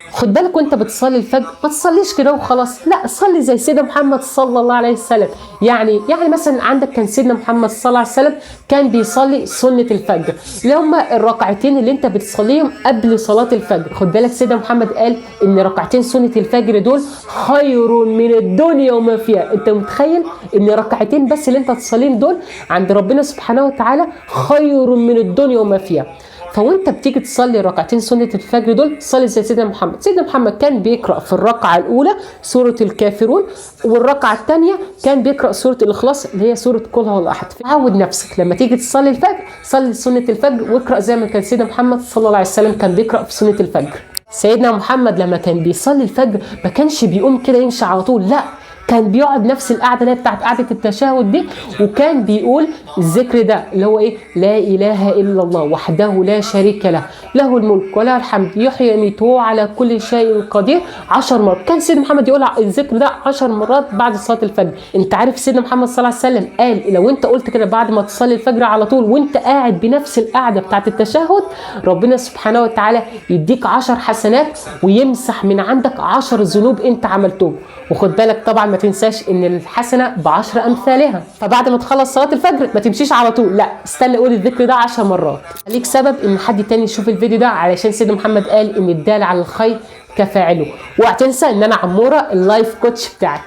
خد بالك وانت بتصلي الفجر ما تصليش كده وخلاص، لا صلي زي سيدنا محمد صلى الله عليه وسلم. يعني مثلا عندك كان سيدنا محمد صلى الله عليه وسلم كان بيصلي سنة الفجر اللي هما الركعتين اللي انت بتصليهم قبل صلاة الفجر. خد بالك سيدنا محمد قال ان ركعتين سنة الفجر دول خير من الدنيا وما فيها. انت متخيل ان ركعتين بس اللي انت تصليهم دول عند ربنا سبحانه وتعالى خير من الدنيا وما فيها؟ فوانت بتيجي تصلي ركعتين سنة الفجر دول صلي زي سيدنا محمد. سيدنا محمد كان بيقرأ في الركعة الأولى سورة الكافرون، والركعة الثانية كان بيقرأ سورة الإخلاص اللي هي سورة قل هو الله أحد. عود نفسك لما تيجي تصلي الفجر صلي سنة الفجر واقرأ زي ما كان سيدنا محمد صلى الله عليه وسلم كان بيقرأ في سنة الفجر. سيدنا محمد لما كان بيصلي الفجر ما كانش بيقوم كده يمشي على طول، لا كان بيقعد نفس القعدة اللي هي بتاعت قعدة التشهد دي، وكان بيقول الذكر ده اللي هو ايه؟ لا اله الا الله وحده لا شريك له، له الملك وله الحمد يحيي ويميت وهو على كل شيء قدير 10 مرات. كان سيدنا محمد يقول الذكر ده 10 مرات بعد صلاة الفجر. انت عارف سيدنا محمد صلى الله عليه وسلم قال لو انت قلت كده بعد ما تصلي الفجر على طول وانت قاعد بنفس القعدة بتاعت التشهد، ربنا سبحانه وتعالى يديك 10 حسنات ويمسح من عندك 10 ذنوب انت عملتهم. وخد بالك طبعا ما تنساش ان الحسنة ب10 امثالها. فبعد ما تخلص صلاة الفجر ما تمشيش على طول، لا استنى قول الذكر ده 10 مرات. ليك سبب ان حد تاني يشوف الفيديو ده، علشان سيدنا محمد قال ان الدال على الخير كفاعله. وهتنسى ان انا عموره ال life coach بتاعك.